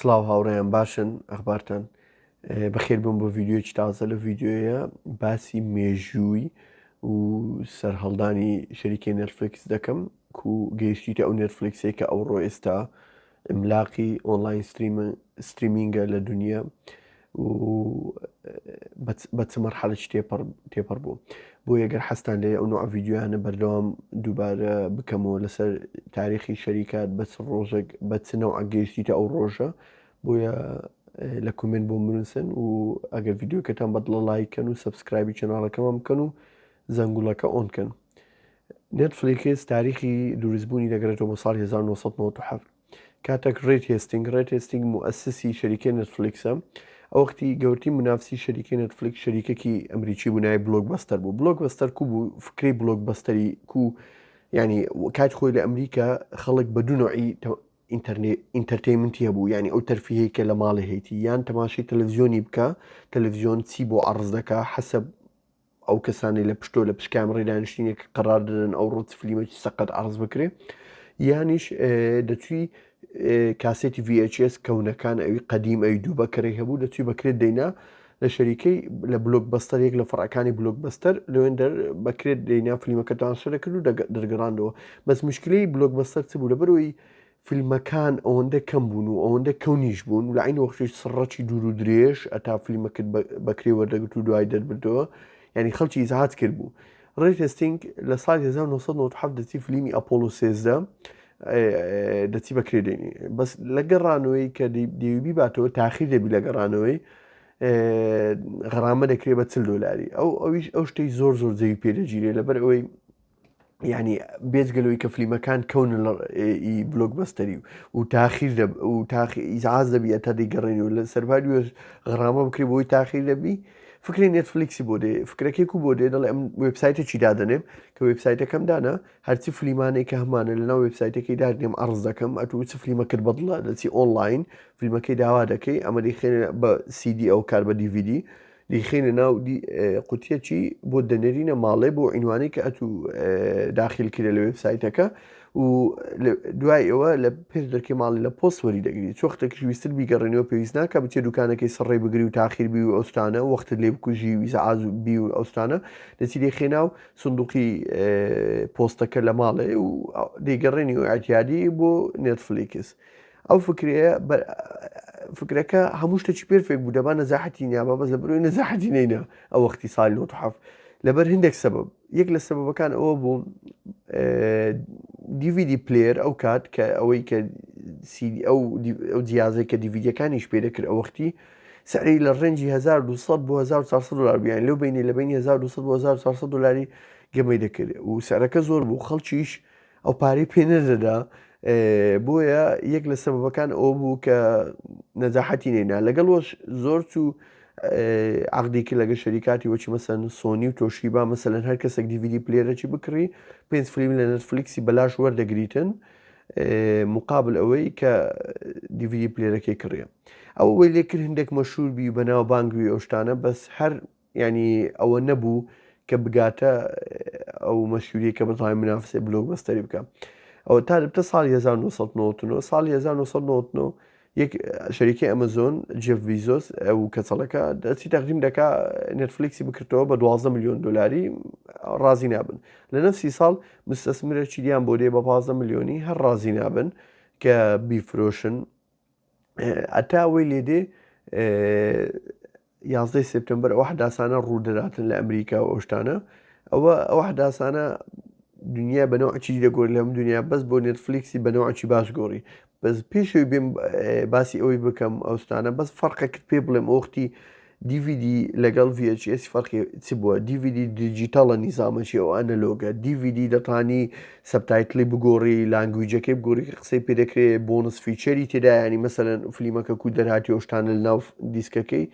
سڵاو هاوڕێیان باشن ئەخبارتان بەخێر بم بۆ ڤیددیوەکی تازە لە ڤیددیوەیە باسی مێژووی و سەرهەڵدانی شەریکەی نێتفلیکس دەکەم کو گەیشتیتە ئەو نێتفلیکسێک کە ئەوڕۆ ئێستا عیملاقی ئۆنلاین streaming ە لە دنیا و بە چ مەرحەلەکی تێپەڕ تێپەڕ بوو بۆ یەگەر حەستان لێ ئەو نوع ڤیدیۆیانە بەردەوام دووبارە بکەمەوە لەسەر تاریخی شەریکات بە چ ڕۆژێک بە چ نەوع گەیشتیتە ئەو ڕۆژە بۆیە لە comment بۆ بنووسن و ئەگەر ڤیدیۆکەتان بەدڵە لایک کەن و subscribe ی channel ەکەمان بکەن و زەنگوڵەکە on کەن. نێتفلیکس تاریخی دروستبوونی دەگەڕێتەوە بۆ ساڵی 1997 کاتێک ڕێت هێستینگ ڕێت هێستینگ موئەسسی شەریکەی نێتفلیکسە ئەو وەختی گەورترین منافسی شەریکەی نێتفلیکس شەریکەکی ئەمریکی بوو ناوی بلۆک بەستەر بوو بلۆک بەستەر کو بوو فکرەی بلۆک بەستەری کو ینی کات خۆی لە ئەمریکا خەڵک بە دوو نوعی entertainment ی هەبوو یعنی ئەو تەرفیهەی کە لە ماڵێ هەیتی یان تەماشای تەلەڤزیۆنی بکە تەلەڤزیۆن چی بۆ عەڕز دەکا حەسەب ئەو کەسانەی لە پشتۆ لە پشت کامڕی دانیشتینێک قەرار دەدەن ئەو ڕۆ چ فلیمێکی سەقەت عەڕز بکرێ یانیش دەچووی کاسێتی VHS کەونەکان ئەوی قەدیم ئەوی دوو بەکرەی هەبوو دەچووی بەکرێت دەینا لە شەریکەی لە بلۆک بەستەر یەک لە فڕەکانی بلۆک بەستەر لەوێندەر بەکرێت دەینا فلیمەکە ترانسفەر دەکرد و دەگەڕاندەوە بەس مشکلەی بلۆک بەستەر چ بوو لەبەرەوەی فیلمەکان ئەوەندە کەم بوون و ئەوەندە کەونیش بوون و لە عەین وەختیش سڕەکی دوور و درێژ ئەتا فیلمەکەت بە کرێ وەردەگرت و دوای دەربردەوە یعنی خەڵکی ئیزعاج کرد بوو ڕێد هێستینگ لە ساڵی 1997 دەچی فیلمی ئەپۆلۆ 13 دەچی بە کرێ دێنی بەس لە گەڕانەوەی کە دەیوی بیباتەوە تاخیر دەبی لە گەڕانەوەی غەرامە دەکرێت بە 40 دلاری ئەو ئەویش ئەو شتەی زۆر زۆر جێی پێدەگیرێ لەبەر ئەوەی یعنی بێجگە لەوەی کە فلیمەکان کەون ئی بلۆک بەستەری و تاخیر و تاخی ئیزعاز دەبی ئەتا دەیگەڕێنی و لە سەرباری وێش غەرامە بکری بۆی تاخیر دەبی فکری نێتفلیکسی بۆ دێ فکرەکەی کو بۆ دێ دەڵێ ئەم وێبسایتێکی دادەنێم کە وێبسایتەکەم دانا هەرچی فلیمانەی کە هەمانە لەناو وێبسایتەکەی دادنێم عەرز دەکەم ئەتوو چ فلیمەکرد بەدڵە دەچی ئۆنلاین فیلمەکەی داوا دەکەی ئەمە دەیخێنە بە سیدی ئەو کار بە دیVD دەیخەینە ناو قوتیەکی بۆ دەنێرینە ماڵێ بۆ عینوانەی کە ئەتوو داخل کرێ لە وێبسایتەکە و دوای ئەوە لە پێش دەرکی ماڵی لە پۆست وەری دەگری چۆختێکش ویستر بیگەڕێنەوە پێویست ناکە بچێ دوکانەکەی سڕی بگری و تاخیر بی و ئەوستانە وەختت لێ بکوژی و ئیزعاج بی و ئەوستانە دەچی دەیخەی ناو سندوقی پۆستەکە لە ماڵێ و دەیگەڕێنی و ئەتیادی بۆ نێتفلیکس ئەو فکرەیە فکرەکە هەموو شتێکی perfect بوو دەبا نەزاحەتی نیابا بەس لە بەرەوەی نەزاحەتی نینە ئەو وەختی ساڵی 97 لەبەر هندێک سەبەب یەک لە سەبەبەکان ئەوە بوو DVD player ئەو کات کە ئەوەی کە ئەو ئەو جیازەی کە دیVDەکانیش پێ دەکرد ئەو وەختی سعری لە range ی 1200 بۆ 1400 دلار بیان لەو بینی لە بینی 1200 بۆ 1400 دلاری گەمەی دەکرد و سعرەکە زۆر بوو خەڵکیش ئەو پارەی پێ نەدەدا بۆیە یەک لە سەبەبەکان ئەوە بوو کە نەجاحەتی نەینا لەگەڵ وەش زۆر چوو عقدی کرد لەگە شەریکاتی وەچی مەسەن سۆنی و تۆشیبا مەسەلەن هەر کەسێک دیVD player ەکی بکڕی پێنج فیلم لە نێتفلیکسی بەلاش وەردەگریتن مقابل ئەوەی کە دیVD player ەکەی کڕیە ئەوە وەی لێ کرد هەندێک مەشهور بی بەناو بانگوی ئەو شتانە بەس هەر یانی ئەوە نەبوو کە بگاتە ئەو مەشهوریە کە بتوانێت منافسەی بلۆک بەستەری بکە ئەوە تا دەبتە ساڵی 1999 ساڵی 1999 یەک شەریکەی ئەمەزۆن جێف بیزۆس ئەو کەچەڵەکە دەستی تەقدیم دەکا نێتفلیکسی بکردەوە بە 12 میلیۆن دلاری ڕازی نابن لە نفسی ساڵ مستەسمرە چیریان بۆ دێ بە 15 میلیۆنی هەر ڕازی نابن کە بیفرۆشن ئەتا وەی لێدێ یازدەی سێپتەمبەر ئەو حداسانە ڕوودەداتن لە ئەمریکا و ئەوشتانە ئەوە ئەو حداسانە دنیا بە نەوعی دەگۆری لەم دنیا بەس بۆ نێتفلیکسی بە نەوعی باش گۆڕی بەس پێشەوەی بێم باسی ئەوەی بکەم ئەوستانە بەس فەرقەکرد پێ بڵێم ئۆختی DVD لەگەڵ VHS فەرقی چ بووە DVD digital ە نیزامەکی ئەو analog ە DVD دەتانی subtitle ی بگۆڕی language ەکەی بگۆڕی کە قسەی پێ دەکرێ bonus feature ی تێدایانی مەسەلەن فلیمەکە کو دەرهاتی ئەو شتانە لە ناو دیسکەکەی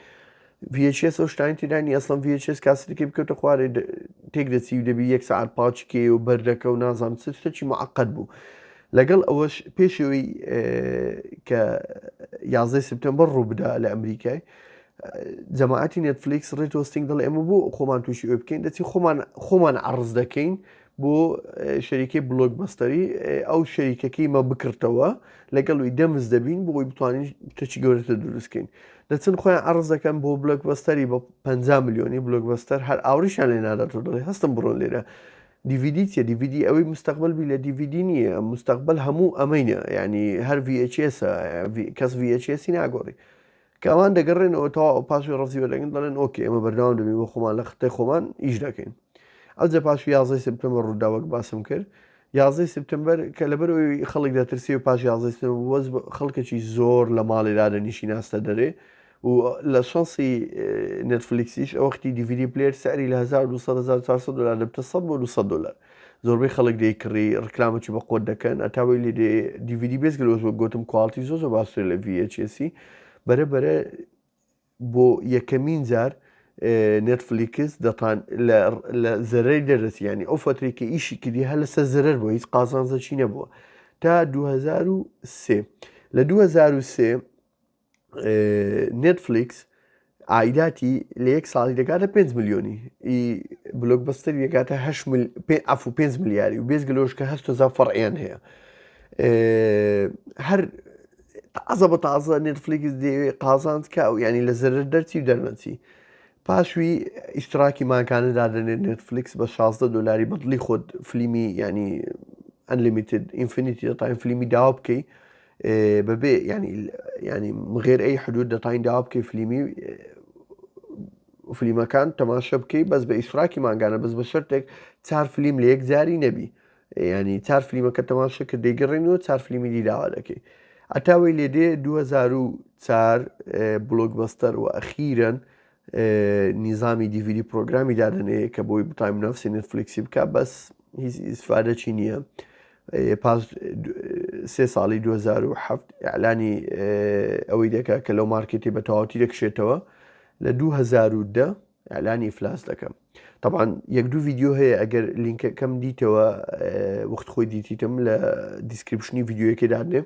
VHS ئەو شتانی تێدانی ئەسڵەن VHS کاسێتەکەی بکەوتە خوارێ تێک دەچی و دەبی یەک سەعات پاچکەی و بەردەکە و نازانم چ شتێکی معقد بوو لەگەڵ ئەوەش پێشەوەی کە یازدەی سپتەمبەر ڕوو بدا لە ئەمریکای جەماعەتی نێتفلیکس ڕێت هۆستینگ دەڵێ ئێمە بۆ خۆمان تووشی ئەوێ بکەین دەچی خۆمان خۆمان عەڕز دەکەین. بۆ شەریکەی بلۆکبەستەری ئەو شەریکەکەی مە بکڕتەوە لەگەڵ وی دەمز دەبین بۆ ئەوی بتوانین شتێکی گەورەتر دروستکەین دەچن خۆیان عەرز دەکەن بۆ بلۆکبەستەری بە 50 ملیۆنی بلۆکبەستەر هەر ئاوریشیان لێ ناداتەوە دەڵێ هەستم بڕۆن لێرە دیVD چیە دیVD ئەوەی مستەقبل بی لە دیVD نییە مستەقبل هەموو ئەمەینە یعنی هەر VHS کەس VHS ناگۆڕی کە ئەوان دەگەڕێنەوە تەواو پاشی ڕەزی وەردەگرن دەڵێن okay ئێمە بەردەوام دەبین بۆ خۆمان لە خطەی خۆمان ئیش دەکەین ئەوجە پاش 11 سپتەمبەر ڕوودا وەک باسم کرد 11 سپتەمبەر کە لەبەر ئەوی خەڵک دەترسی و پاش 11 سپتەمبەر وەز خەڵکێکی زۆر لە ماڵی دادەنیشی ناستە دەرێ و لە شانسی نێتفلیکسیش ئەوەختی DVD player سعری لە 1200 1400 دلار دەبتە 100 بۆ 200 دلار زۆربەی خەڵک دەیکڕی ڕکلامەکی بە قوت دەکەن ئەتاوەی لێ دێ دیVD بێزگە لەوەش وەک گۆتم quality زۆر زۆر باشترە لە VHS بەرە بەرە بۆ یەکەمین جار نێتفلیکس دەتان لە زەرەری دەردەچی ینی ئەو فترەی کە ئیشی کردی هەر لەسەر زەرەر بووە هیچ قازانجەکی نەبووە تا 2003 لە 2003 نێتفلیکس عایداتی لە یەک ساڵی دەگاتە 5 ملیۆنی ئی بلۆکبەستەر دەگاتە عفو 5 ملیاری و بێزگە لەوەش کە 8000 فەرعیان هەیە هەر تازە بە تازە نێتفلیکس دەیەوێ قازانج کا و ینی لە زەرەر دەرچی و دەرنەچی پاشوی ئیشتراکی مانگانە دادەنێت نێتفلیکس بە 16 دلاری بەدڵی خۆت فلیمی ینی unlimited infinity دەتوانین فلیمی داوا بکەی بەبێ ینی ینی غێر ئەی حدود دەتوانین داوا بکەی فلیمی فلیمەکان تەماشە بکەی بەس بە ئیشراکی مانگانە بەس بە شەرتێک چار فلیم لە یەک جاری نەبی ینی چار فلیمەکە تەماشە کرد دەیگەڕێنەوە چار فلیمی دی داوا دەکەی ئەتاوەی لێدێ 2004 بلۆکبەستەر و ئەخیرەن نیزامی دیVD پرۆگرامی دادەنێ کە بۆی بتایم نفسی نتفلیکسی بکە بەس هیچ ئیسفادەچی نییە پاش سێ ساڵی 2007 ئەلانی ئەوەی دەکا کە لەو مارکێتی بە تەواوەتی دەکشێتەوە لە 2010 ئەلانی ئیفلاس دەکەم طبعا یەک دوو ڤیددیو هەیە ئەگەر لینکەکەم دیتەوە وەخت خۆی دیتیتم لە description ی ڤیددیوەکە دادنێم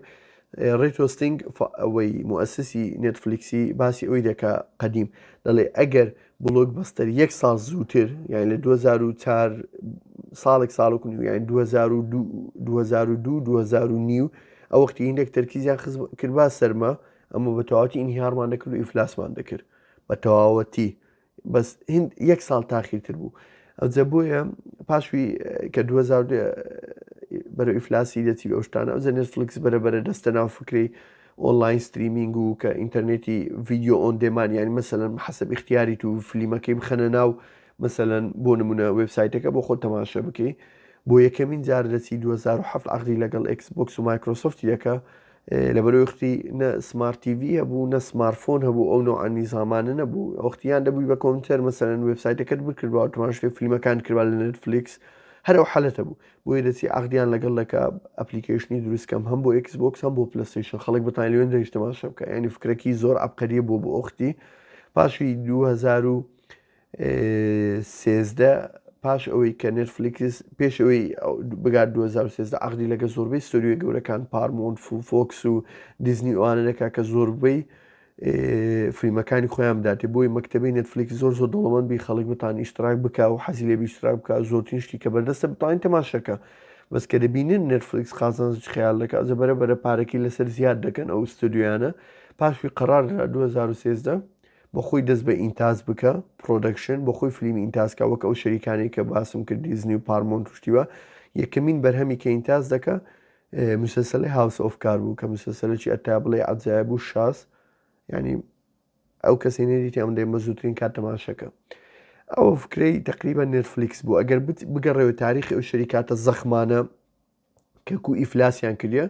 ڕید هێستینگ ئەوەی موسسی نێتفلیکسی باسی ئەوی دەکا قەدیم دەڵێ ئەگەر بڵۆک بەستەر یەک ساڵ زووتر یان لە 2004 ساڵێک ساڵ و یان 2002 2000 نیو ئەو وەختی هندێک تەرکیزیان کردبا سەرما ئەمە بە تەواوەتی ئینهیارمان دەکرد و ئیفلاسمان دەکرد بە تەواوەتی بەس هند یەک ساڵ تاخیرتر بوو ئەوجە بۆیە پاشوی کە 2000 بەرەو ئیفلاسی دەچی ئەو شتانە ئەوجە نێتفلیکس بەرە بەرە دەستە ناو فکری online streaming و کە ئینتەرنێتی video on demand یانی مەسەلەن حەسەب ئیختیاری تو فلیمەکەی بخەنە ناو مەسەلەن بۆ نمونە وێبسایتەکە بۆ خۆت تەماشا بکەی بۆ یەکەمین جار دەچی 2007 عقدی لەگەڵ ئێکس بۆکس و مایکرۆسۆفتی دەکا لەبەرەوەی وەختی نە smart TV هەبوو نە smartphone هەبوو ئەو نوع نیزامانە نەبوو وەختیان دەبووی بە کۆمپیوتەر مەسەلەن وێبسایتەکەت بکردبا و تەماشای فیلمەکان کردبا لە نێتفلیکس هەر ئەو حالەتە بوو بۆیە دەچی عەقدیان لەگەڵ دەکا application ی دروست کەم هەم بۆ ئێکس بۆکس هەم بۆ پلەستەیشن خەڵک بتوانێت لەوێن دەریش تەماشا بکە یعنی فکرەکی زۆر عەبقەریە بۆ بۆ ئۆختی پاشی 2013 پاش ئەوەی کە نێتفلیکس پێش ئەوەی بگات 2013 عەقدی لەگە زۆربەی ستۆدیۆی گەورەکان پارمۆنت و فۆکس و دیزنی ئەوانە دەکا کە زۆربەی فلیمەکانی خۆیان بداتێ بۆی مەکتەبەی نێتفلیکس زۆر زۆر دەوڵەمەند بی خەڵک بتان ئیشتراک بکا و حەزی لێ ئیشتراک بکا زۆرترین شتی کە بەردەستە بتوانین تەماشەکە بەس کە دەبینن نێتفلیکس قازانج خەیاڵ دەکا ئەوجا بەرە بەرە پارەکەی لەسەر زیاد دەکەن ئەو ستۆدیۆیانە پاشوی قەرار درا 2013 بە خۆی دەست بە ئینتاج بکە production بە خۆی فلیمی ئینتاج کا وەک ئەو شەریکانەی کە باسم کرد دیزنی و پارمۆنت و شتیوە یەکەمین بەرهەمی کە ئینتاج دەکا مسلسلەی هاوس ئۆف کار بوو کە مسلسلەکی ئەتا بڵێ عەجایب و شاز ینی ئەو کەسی نەدیتی ئەم دەیم بە زووترین کات تەماشەکە ئەوە فکرەی تقریبا نێتفلیکس بوو ئەگەر بگەڕێوە تاریخی ئەو شەریکاتە زەخمانە کە کو ئیفلاسیان کردە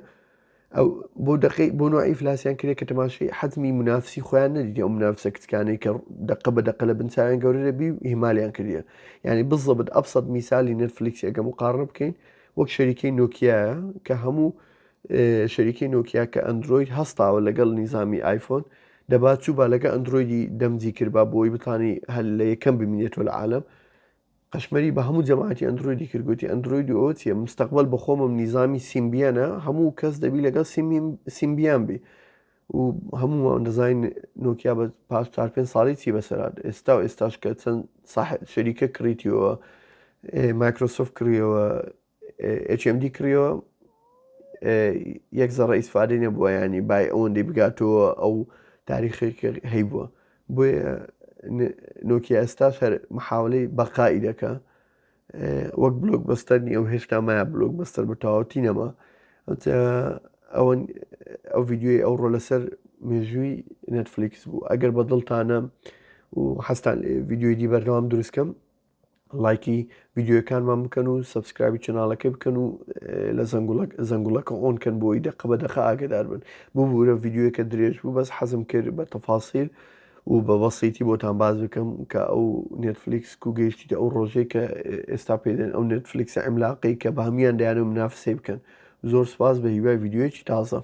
ئەو بۆ دقی بۆ نوع ئیفلاسیان کرێ کە تەماشەی حەزمی منافسی خۆیان نەدیدی ئەو منافسە کچکانەی کە دقە بە دقە لە بنچویان گەورە دەبی و ئیهمالیان کردە یعنی بزەبت ئەبسەط میسالی نێتفلیکس ئەگە مقارنە بکەین وەک شەریکەی نۆکیایە کە هەموو شەریکەی نۆکیا کە ئەندرۆید هەستاوە لەگەڵ نیزامی ئایفۆن دەبا چووبا لەگە ئەندرۆیدی دەمجی کردبا بۆی بتانی هەر لە یەکەم بمینێتەوە لە عالەم قەشمەری بە هەموو جەماعەتی ئەندرۆیدی کرد گوتی ئەندرۆید و ئەوە چیە مستەقبل بە خۆمم نیزامی سیمبیانە هەموو کەس دەبی لەگەڵ سیمبیان بی و هەموومان دەزانین نۆکیا بە پاش چار پێنج ساڵی چی بەسەرات ئێستا و ئێستاش کە چەند شەریکە کڕیتیەوە. مایکرۆسۆفت کڕیەوە HMD کڕیەوە یەک زەڕە ئیسفادەی نەبووە ینی بای ئەوەندەی بگاتەوە ئەو تاریخێک هەیبووە بۆیە نۆکیا ئێستاش هەر محاولەی بەقائی دەکا وەک بلۆک بەستەر نیە و هێشتا مایە بلۆک بەستەر بە تەواوەتی نەما ئەوە ئەو ڤیدیۆی ئەوڕۆ لەسەر مێژووی نێتفلیکس بوو ئەگەر بە دڵتانە و حەستان ڤیدیۆی دی بەردەوام دروستکەم لایکی ڤیدیۆەکانمان بکەن و subscribe ی channel ەکەی بکەن و لە زەنگوڵەکە on کەن بۆی دەقە بە دەقە ئاگدار بن ببوورە ڤیدیۆیەکە درێژ بوو بەس حەزم کرد بە تەفاسیل و بە بەسیتی بۆتان باس بکەم کە ئەو نێتفلیکس کو گەیشتیتە ئەو ڕۆژەی کە ئێستا پێدەن ئەو نێتفلیکسە عیملاقەی کە بە هەموان دەیانەوێت منافسەی بکەن زۆر سپاس بە هیوای ڤیدیۆیەکی تازە.